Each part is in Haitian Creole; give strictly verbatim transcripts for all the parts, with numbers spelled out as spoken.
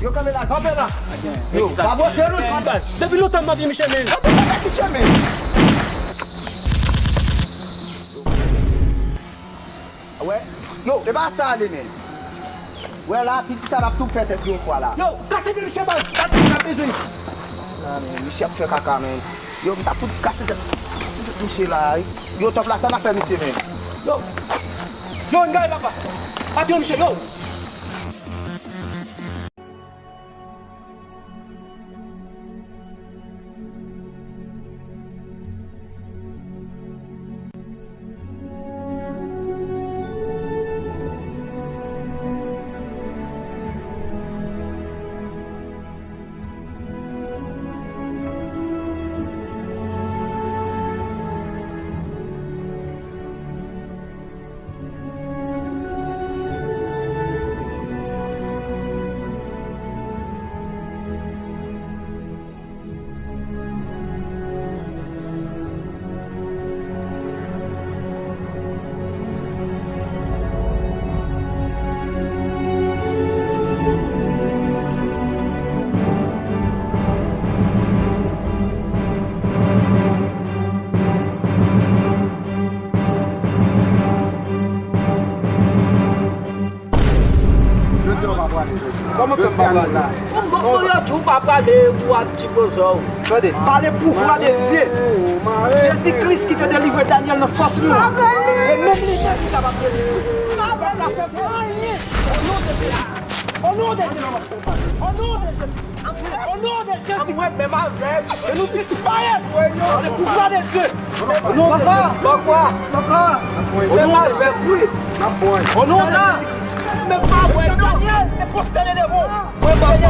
Yo, kanpe la, kanpe la. Yo, pa bwose nou. Depi lontan m ap di misye, men. Kanpe la, misye, men. Wè. Yo, e pa sa ale, men. Wè la, piti sa n ap tou fè tèt yon fwa la. Yo, kase pye misye, baz. Sa pye sa bezwen. La, men, misye ap fè kaka, men. Yo, m ta fout kase tèt, kase tèt misye la, wi. Yo, top la, sa n ap fè misye, men. Yo. Yo, n gaye, papa. Ap yo, misye, yo. Jodi a w pa prale jodi. Kòman fè m pa prale la? Bon, bon, yo di w pa prale, ou ap di bozò w. Tande, pa le pouvwa de Dye. Jezi Kris ki te delivre Danyèl nan fòs lyon an. E menm li menm ki kapab delivre. O non de Jezi. O non de Jezi. O non de Jezi. O non de Jezi. Mwen menm avèk. E nou disparèt. Pa le pouvwa de Dye. O non de Jezi. Papa. Papa. O non de Jezi. O non de Jezi. Men pa wè non. Danyèl te pwostène devan w. Mwen pa wè.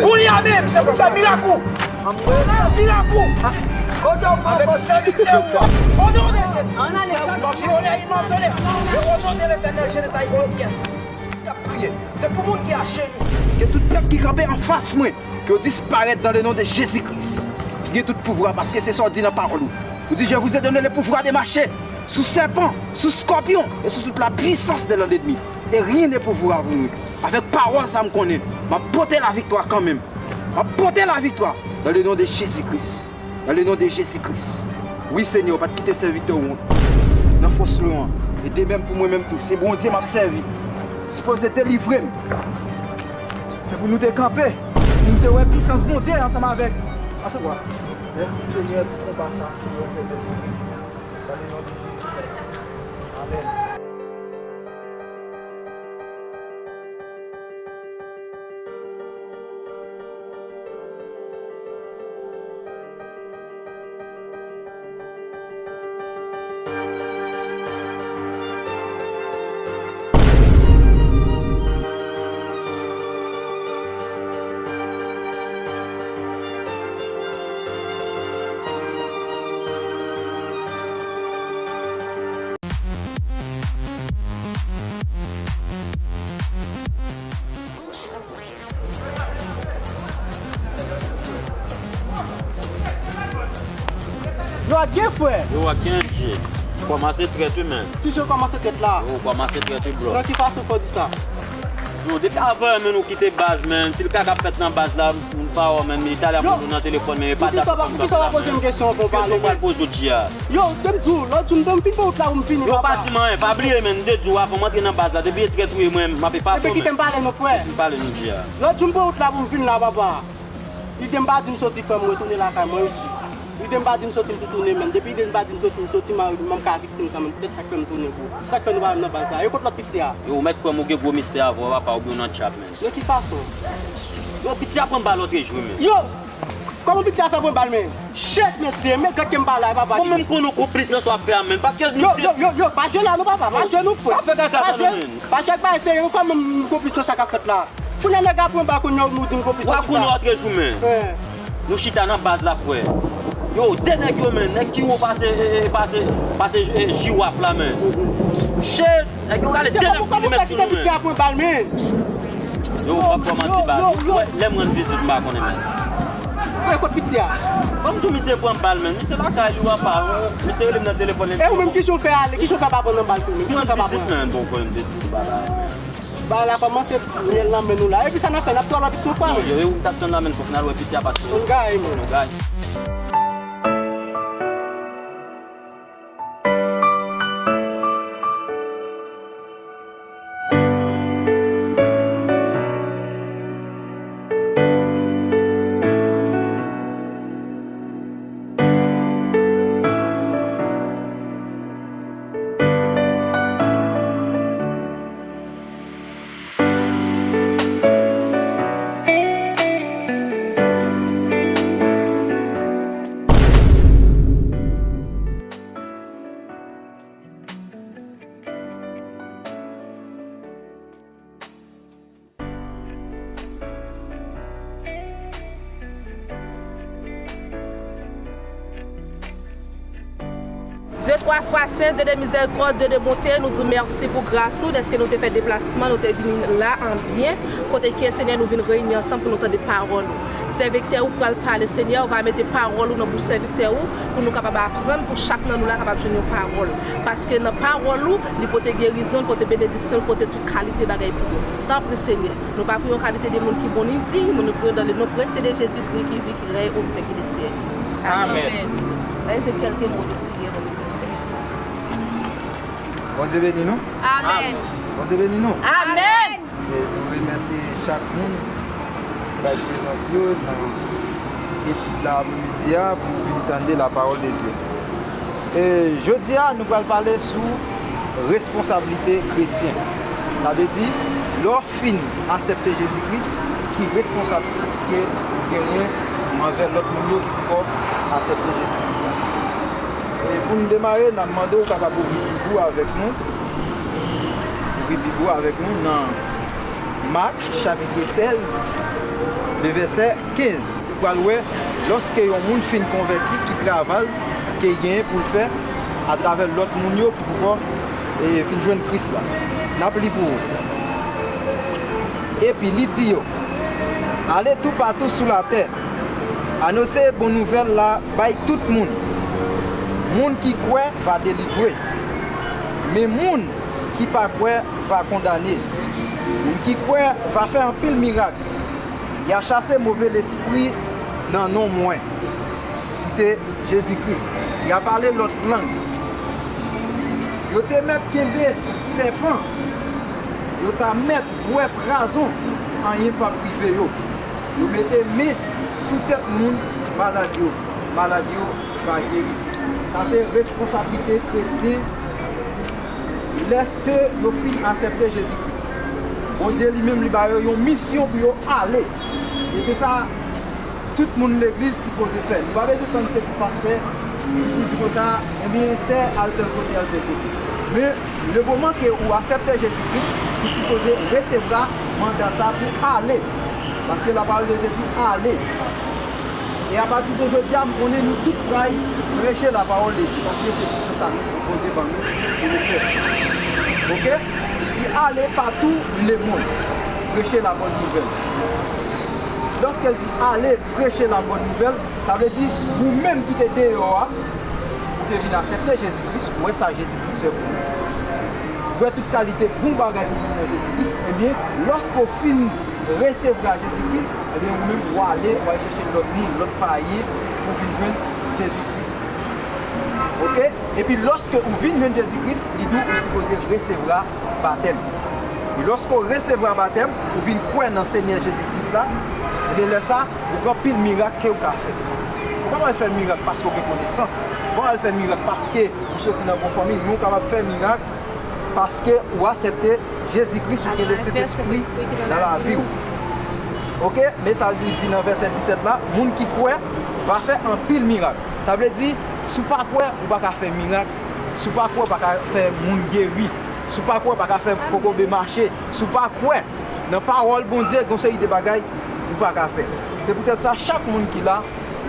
Kounye a menm, se pou fè mirak ou. Fè mirak ou. Avèk sèvitè ou a. O non de Jezi. Mwen vyole, iman tande. O non de Letènèl, je ne taille pas pièce. Y ap priye. Se pou moun ki ajenou. Ke tout pèp ki kanpe anfas mwen, ke yo disparèt dans le nom de Jésus-Christ. Ki gen tout pouvwa, paske se sa w di nan pawòl ou. Ou di, je vous ai donné le pouvoir de marcher sous serpent, sous scorpion et sous toute la puissance de l'ennemi. Et rien ne pourra vous nuire. Avèk pawòl sa m konnen, m ap pote laviktwa kanmenm. M ap pote laviktwa dans le nom de Jésus-Christ. Dans le nom de Jésus-Christ. Wi, Senyè, ou pa t kite sèvitè w wont nan fòs lyon an. E de menm pou mwen menm tou. Se Bondye m ap sèvi. Sipoze delivre m. Se pou nou te kanpe. Pou nou te wè pisans Bondye ansanm avèk. Ansanm. Mèsi, Senyè, pou konba sa, Senyè, fè bèl. Dans le nom de Jésus. Amen. Yo, ak gen frè. Yo, ak gen je. Kòmanse trèt wi, men. Kijan w kòmanse trèt la? Yo, kòmanse trèt wi, bro. Nan ki fason fò w di sa? Yo, depi avan, men, nou kite baz, men. Si l ka k ap fèt nan baz la, m pa wè, men, Italya pou nou nan telefòn, men, e pa dat pou m poze m kesyon pou pale. Kesyon pral poze w, G A. Yo, te m di w, lòt jou m te m fin fè wout la pou m vini, papa. Yo, pa di m anyen, pa bliye, men, m te di w avan m antre nan baz la, depi e trèt ou ye mwen, m ap efaze w, men. Epi kite m pale nou, frè. Kite m pale nou, G A. Lòt jou m pran wout la pou m vin la, papa. Ide m pa di m soti, frè m, retounen lakay mwen, wi. Ide m pa di m soti, m tou tounen, men. Depi ide m pa di m soti, m soti, m a, m ka viktim kanmenm. Petèt sa k fè m tounen, bro. Sa k fè nou pa menm nan baz la. E kot lòt piti a? Yo, ou mèt kwè m, ou gen gwo mistè avè w, papa, oubyen w nan djab, men. Nan ki fason? Yo, piti a pran bal lòt jou, men. Yo! Kòman piti a fè pran bal, men? Shit, mesye, men gad ke m pa la, papa. Mwen menm konnen w konplis nan sa w ap fè a, men. Paske nou... Yo, yo, yo, yo, pa jwe la non, papa, pa jwe non, frè. Pa fè kaka sa non, men. Pa jwe ak bagay serye non, kòman m konplis nan sa k ap fèt la? Kounye a nèg la pran bal, kounye a nou di m konplis nan sa. Wa konnen w ap rejou, men. Nou chita nan baz la, frè. Yo, de nèg yo, men. Nèg ki wo pase, e, e, pase, pase, e, jiwaf la, men. Shit! Nèg yo rale de nèg pou li mèt sou nou, men. Yo, w ap kòmanse bal. Lè m rann vizit, m pa konnen, men. Frè, kot piti a? Ban m di w, misye pran bal, men. Misye lakay li, w ap pa. Misye rele m nan telefòn, li. E ou menm, kijan w fè ale? Kijan w fè pa pran nan bal tou, men? Kijan w fè pa pran? Mwen vizit, men. Bon, konnen m te di w bagay. Ala kòmanse pran myèl nan men nou la. Epi sa n ap fè, n ap twal piti ou pa? Non, yo, yo, m t ap tann la, men fòk n al wè piti a, paske nou gaye, men. Nou gaye. Dye twa fwa sen, Dye de mizèrikòd, Dye de bonte, nou di w mèsi pou gras ou, dèske nou te fè deplasman, nou te vin la an byen, kote ke, Senyè, nou vin reyini ansanm pou nou tande pawòl ou. Sèvitè ou pral pale, Senyè, ou va mete pawòl ou nan bouch sèvitè ou, pou nou kapab aprann, pou chak nan nou la kapab jwenn yon pawòl. Paske nan pawòl ou, li pote gerizon, li pote benediksyon, li pote tout kalite bagay pou nou. Tanpri, Senyè, nou pa priye yon kalite de moun ki bon ni diy, men nou priye dans le nom précieux de Jésus-Christ qui vit, qui règne au siècle des siècles. Amèn. Amèn. Est-ce que quelqu'un peut prier dans le nom de Jésus? Bondye beni nou. Amèn. Bondye beni nou. Amèn. E nou remèsye chak moun ki bay prezans yo nan etid la apremidi a pou vin tande la parole de Dieu. E jodi a, nou pral pale sou responsablite kretyen. Sa vle di, lè w fin aksepte Jezi Kris, ki responsablite ou genyen anvè lòt moun yo ki poko aksepte Jezi Kris la. E pou n demare, n ap mande w kapab ouvri Bib ou avèk nou. Ouvri Bib ou avèk nou nan Mak, chapit sèz, le vèsè kenz. Ou pral wè, lòske yon moun fin konvèti, ki travay ke l genyen pou l fè atravè lòt moun yo ki poko, e, fin jwenn Kris la. N ap li pou ou. Epi li di yo, "Ale toupatou sou latè, anonse bon nouvèl la bay tout moun. Moun ki kwè va delivre, men moun ki pa kwè va kondane. Moun ki kwè va fè anpil mirak. Y a chase move lespri nan non mwen," ki se Jezi Kris. Y a pale lòt lang. Yo te mèt kenbe sèpan. Yo ta mèt bwè pwazon, anyen p ap rive yo. Yo mete men sou tèt moun malad yo, malad yo va geri. Sa se responsablite kretyen lèske yo fin aksepte Jezi Kris. Bondye li menm li ba yo yon misyon pou yo ale. E se sa tout moun legliz sipoze fè. Nou pa bezwen tann se pou pastè pou di konsa, ebyen, sè, al tèl kote, al tèl kote. Men, lemoman ke ou aksepte Jezi Kris, ou sipoze resevwa manda sa pou ale. Paske lapawòl de Dye di, "Ale." E apati de jodi a, m konnen nou tout pral preche lapawòl de Dye, paske se misyon sa nou pwopoze ban nou pou nou fè. Oke? Li di, "Ale pa tout lemonn, preche labòn nouvèl." Lòske l di, "Ale, preche labòn nouvèl," sa vle di, ou menm ki te deyò a, ou te vin aksepte Jezi Kris, ou wè sa Jezi Kris fè pou ou. Ou wè tout kalite bon bagay ki vin nan Jezi Kris, ebyen, lòske w fin resevwa Jezi Kris, ebyen, ou menm, ou ale, ou al chèche lòt moun, lòt payen, pou vin jwenn Jezi Kris. Oke? Epi, lòske ou vin jwenn Jezi Kris, li di w ou sipoze resevwa batèm. E lòske w resevwa batèm, ou vin kwè nan Senyè Jezi Kris la, ebyen, lè sa, ou gen anpil mirak ke w ka fè. Ou pa pral fè mirak paske w gen konesans. Ou pa pral fè mirak paske ou soti nan bon fanmi, men ou kapab fè mirak paske ou aksepte Jezi Kris, ou gen Lesentespri nan lavi w. Oke? Men sa li di nan vèsè disèt la, moun ki kwè va fè anpil mirak. Sa vle di, si w pa kwè, ou pa ka fè mirak. Si w pa kwè, ou pa ka fè moun geri. Si w pa kwè, ou pa ka fè kokobe mache. Si w pa kwè nan pawòl Bondye, gen yon seri de bagay ou pa ka fè. Se poutèt sa, chak moun ki la,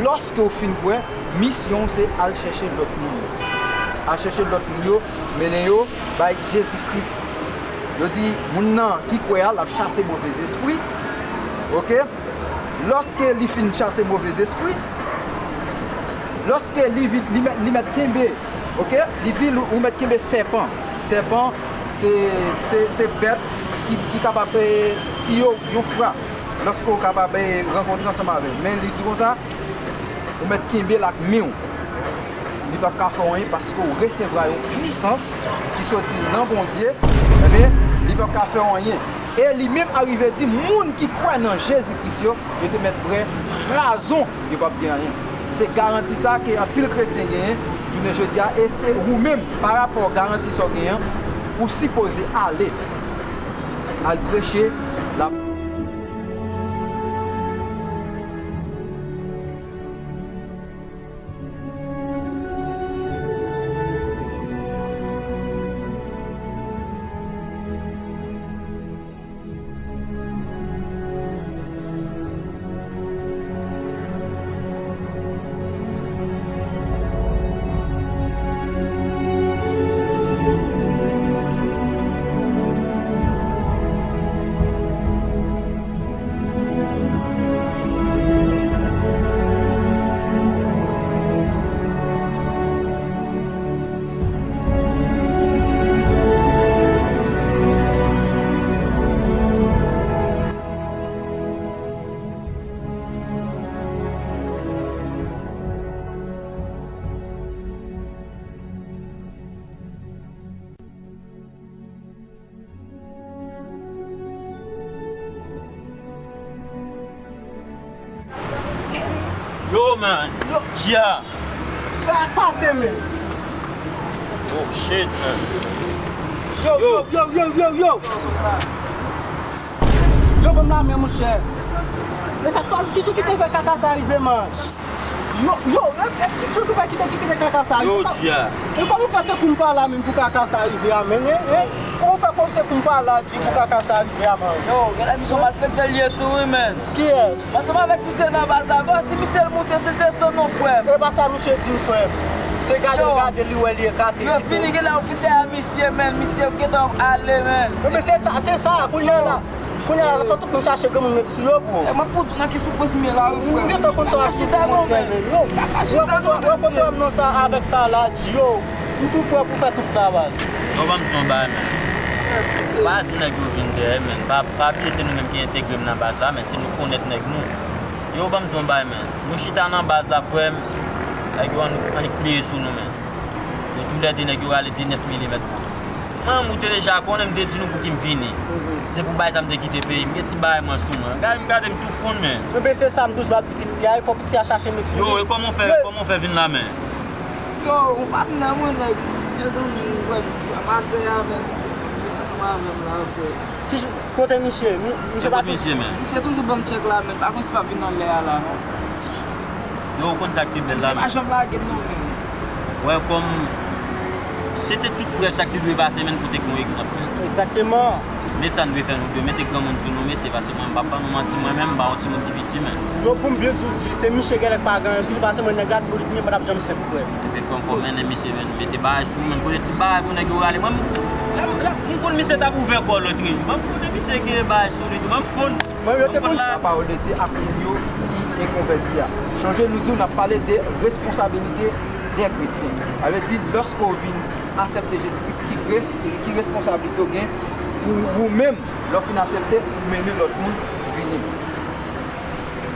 lòske w fin kwè, misyon w se al chèche lòt moun yo. Al chèche lòt moun yo, mennen yo bay Jezi Kris. Yo di, moun nan ki kwè a, l ap chase move zespri. Oke? Lòske li fin chase move zespri, lòske li vin, li mèt, li mèt kenbe, oke? Li di, ou mèt kenbe sèpan. Sèpan, Se, se, se bèt ki, ki kapab, eh, tiye w yon frap lòske w kapab, eh, rankontre ansanm avè l. Men li di konsa, ou mèt kenbe l ak men w. Li p ap ka fè w anyen paske w resevwa yon pwisans ki soti nan Bondye, ebyen, li p ap ka fè w anyen. E li menm arive di, moun ki kwè nan Jezi Kris yo, yo te mèt pran pwazon, yo p ap gen anyen. Se garanti sa ke anpil kretyen genyen jounen jodi a, e se ou menm, pa rapò garanti sa w genyen an, ou sipoze ale, al preche la. Yo, man. Yo. Dja. Sa k pase, men? Oh, shit, man. Yo, yo, yo, yo, yo, yo. Yo, ban m lamen, monchè. Men sa k pase, ki jou ki te fè kaka sa rive, man? Yo, yo, e, e, ki jou ki fè ki te, ki te kaka sa rive? Yo, Dja. E kòman w fè se kou m pa la menm pou kaka sa rive a, men, e, e? Kòman w fè se kou m pa la di pou kaka sa rive a, man? Yo, gen la misyon malfektè l ye tou, wi, men. Kiyès? Ansanm avèk misye nan baz la, bon, si misye l moute, si l desann non, frè m. E pa sa misye di m, frè m. Se gade l gade li wè li ekate. Yo fini gen lè yo fin dèyè misye, men. Misye gentan ale, men. Yo, men se sa, se sa, kounye a la. Kounye a la, fò tout moun chache granmoun met sou yo, bro. E mwen pou di w nan ki soufrans m ye la, wi, frè m. M gentan konn sa w ap soufri, monchè, men. Yo, wè kote w ap nan sa avèk sa la, di yo. M tou prè pou fè tout travay. Yo, ban m di yon bagay, men. Pa di nèg yo vin dèyè, men. Pa, pa bliye se nou menm ki entegre m nan baz la, men. Se nou k konèt nèg nou. Yo, ban m di yon bagay, men. Nou chita nan baz la, frè m. Nèg yo annik, annik pliye sou nou, men. Yo toulède nèg yo rale de nèf milimèt pou nou. Mwen, ou te deja konnen, m te di nou pou ki m vini. Se pou bagay sa m te kite peyi m. Gen ti bagay mwen sou mwen. Gade m, gade m tou fonn, men. Ebyen, se sa m toujou ap di piti a, e fò piti a chache met sou li. Yo, e kòman w fè, kòman w fè vin la, men? Yo, yon patnè mwen, nèg, se zanmi m, frè m, amatè avè m, se, ansanm avè m la, frè. Ki j-, kote misye? Mi-, misye pa... Kote misye, men? Misye toujou ban m tchèk la, men pa konn si l ap vin nan lè a la, non. Yo, ou konn sa k pi bèl la, men. Misye pa janm lage m, non, men. Wè, kòm se te tout prèv sa k te dwe pase, men pou te gen yon egzanp. Egzakteman. Men sa n dwe fè nou dwe mete granmoun sou nou, mesye, paske mwen, m p ap ban nou manti, mwen menm, m pa yon timoun ki piti, men. Yo, pou m byen di w, G, se misye genlè k pa gen anyen sou li, paske mwen, nèg la, ti bout li, m pa t ap janm senp, frè. Epi fò, fò mennen misye, men, mete bagay sou, men, pote ti bagay pou nèg yo rale. Mwen, m, lè m, lè m konn misye t ap ouvè kò l lòt jou, mwen, m konnen misye gen bagay sou li tou, mwen, m fonn. Mwen, yo te konn. Lapawòl de Dye ak moun yo ki enkonvèti a. Chonje, nou di w n ap pale de responsabilite dè kretyen. Sa vle di, lòske w vin aksepte Jezi Kris, ki res-, ki responsablite w gen pou ou menm, lè w fin aksepte, pou mennen lòt moun vini?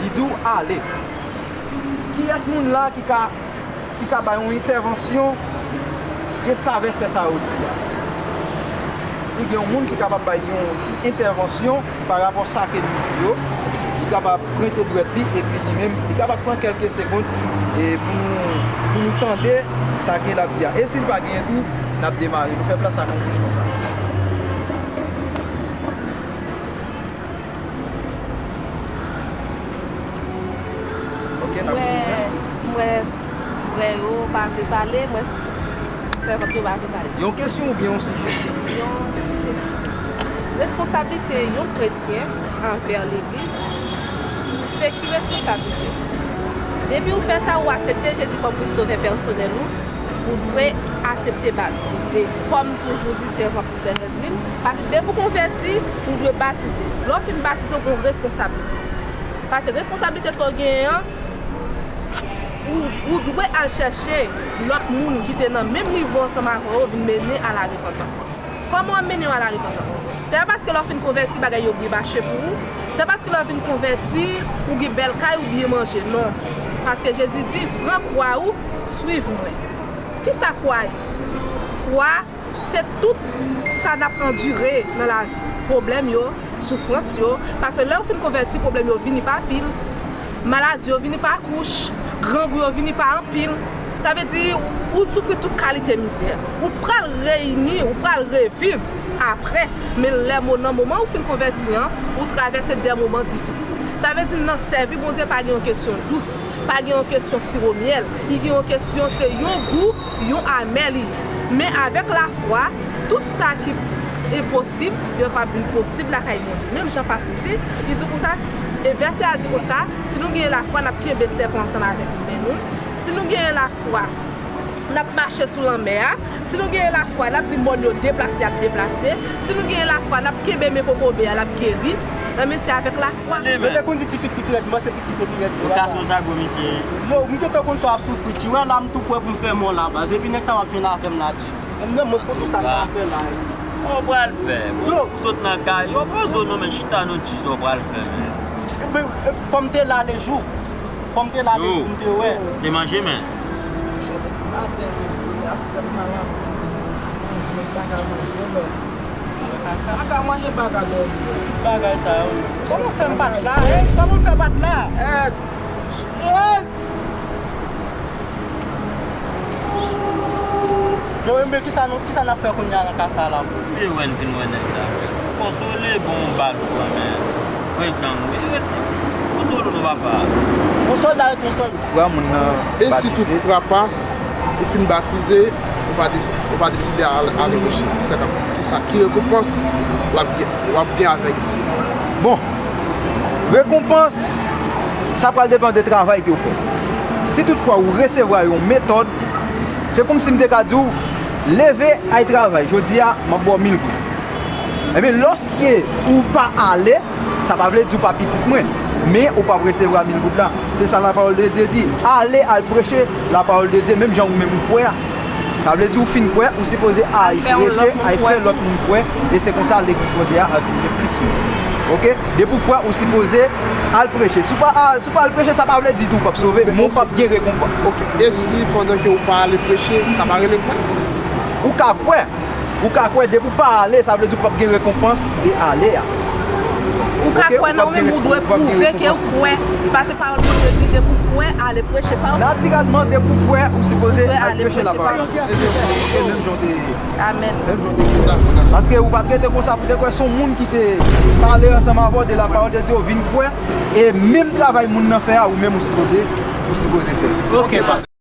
Li di w ale. Kiyès moun la ki ka ki ka bay yon entèvansyon de sa vèsè sa yo di a. Si gen yon moun ki kapab bay yon ti entèvansyon pa rapò sa ke nou di yo, li kapab pwente dwèt li, epi li menm, li kapab pran kèlke segonn, e pou nou, pou nou tande sa ke l ap di a. E si l pa genyen tou, n ap demare. Nou fè plas ak yon moun konsa. Ok, n ap... M wè, m wè frè yo pa vle pale, m wè sèvant yo pa vle pale. Yon kesyon oubyen yon sijesyon? Yon sijesyon. Responsablite yon kretyen anvè legliz, se ki responsablite? Depi w fè sa, ou aksepte Jezi kòm Kris Sovè pèsonèl ou, ou dwe aksepte batize. Kòm toujou di, sèvant pou sèvant li, paske depi w konvèti, ou dwe batize. Lè w fin batize, ou gen yon responsablite. Paske responsablite sa w genyen an, ou, ou dwe al chèche lòt moun ki te nan menm nivo ansanm avè w vin mennen a la repantans. Kòman w ap mennen yo a la repantans? Se pa paske lè w fin konvèti, bagay yo byen mache pou ou. Se pa paske lè w fin konvèti, ou gen bèl kay, ou byen manje. Non. Paske Jezi di, pran kwa ou, swiv mwen. Kisa kwa ye? Kwa, se tout sa n ap andire nan lavi. Pwoblèm yo, soufrans yo. Paske lè w fin konvèti, pwoblèm yo vini pa pil. Maladi yo vini pa kouch, grangou yo vini pa anpil. Sa vle di, ou soufri tout kalite mizè. Ou pral reyini, ou pral reviv apre. Men lè mo nan moman ou fin konvèti an, ou travèse de moman difisil. Sa vle di, nan sèvi Bondye pa gen yon kesyon dous, pa gen yon kesyon siwo myèl, li gen yon kesyon se yon gou, yon amè li ye. Men avèk lafwa, tout sa ki enposib, yo kapab vin posib lakay Bondye. Menm jan pastè, li di konsa, e vèsè a di konsa, si nou genyen lafwa, n ap kenbe sèk la ansanm avèk men nou. Si nou genyen lafwa, n ap mache sou lanmè a. Si nou genyen lafwa, n ap di mòn yo deplase, y ap deplase. Si nou genyen lafwa, n ap kenbe men kokobe a, l ap geri. Nan men se avèk lafwa. Yo te konn di ti pitit rèd, mwen se pitit epi rèd. Ou ka sou sa gwo misye. Yo, m gentan konn sa w ap soufri, ti wè la, m tou prè pou m fè mò la, baz. Epi nèg sa w ap jwenn avè m la, ti. Menm nan mwen, pou tout sa m ap fè la. Sa w pral fè? Yo. Ou sot nan kay, yo poze w non, men chita nou di sa w pral fè, men. Fò m te la lejou. Fò m te la lejou, m te wè. Te manje, men. Pa ka manje, pa ka bwè. Bagay sa yo. Kòman w fè m pa t la? Kòman w fè pa t la? Yo, men kisa nou, kisa n ap fè kounye a nan ka sa la? Ou te wè n vin wè nèg la, men. Konsole, bon, bal ou pran, men. Wè gang, wi, ret. Konsole nou, papa. Yon sòlda ret yon sòlda. Frè, moun nan batize. E si tout fwa pas, ou fin batize, ou pa de-, ou pa deside al-, ale preche? Kisa k ap, kisa, ki rekonpans w ap gen, w ap gen avèk Dye? Bon, rekonpans, sa pral depann de travay ke w fè. Si toutfwa ou resevwa yon metòd, se kòmsi m te ka di w, leve, al travay, jodi a, m ap ba w mil goud. Ebyen, lòske ou pa ale, sa pa vle di ou pa pitit mwen, men ou p ap resevwa mil goud la. Se sa lapawòl de Dye di. Ale, al preche lapawòl de Dye, menm jan ou menm ou kwè a. Sa vle di ou fin kwè, ou sipoze al preche, al fè lòt moun kwè, e se konsa legliz Bondye a ap vin gen plis moun. Oke? Depi w kwè, ou sipoze al preche. Si w pa, si w pa al preche, sa pa vle di tou w p ap sove, men w p ap gen rekonpans. Oke. E si pandan ke w pa ale preche, sa pa rele kwè? Ou ka kwè, Ou ka kwè, depi w pa ale, sa vle di w p ap gen rekonpans de ale a. Ou ka kwè nan ou menm, ou dwe pwouve ke w kwè. Se paske pawòl Bondye di, depi w kwè, ale preche pawòl. Natirèlman, depi w kwè, ou sipoze al preche lapawòl. Amèn. Paske ou pa t rete konsa pou te kwè, se yon moun ki te pale ansanm avè w de lapawòl de Dye, ou vin kwè, e menm travay moun nan fè a, ou menm ou sipoze, ou sipoze fè. Oke, pastè.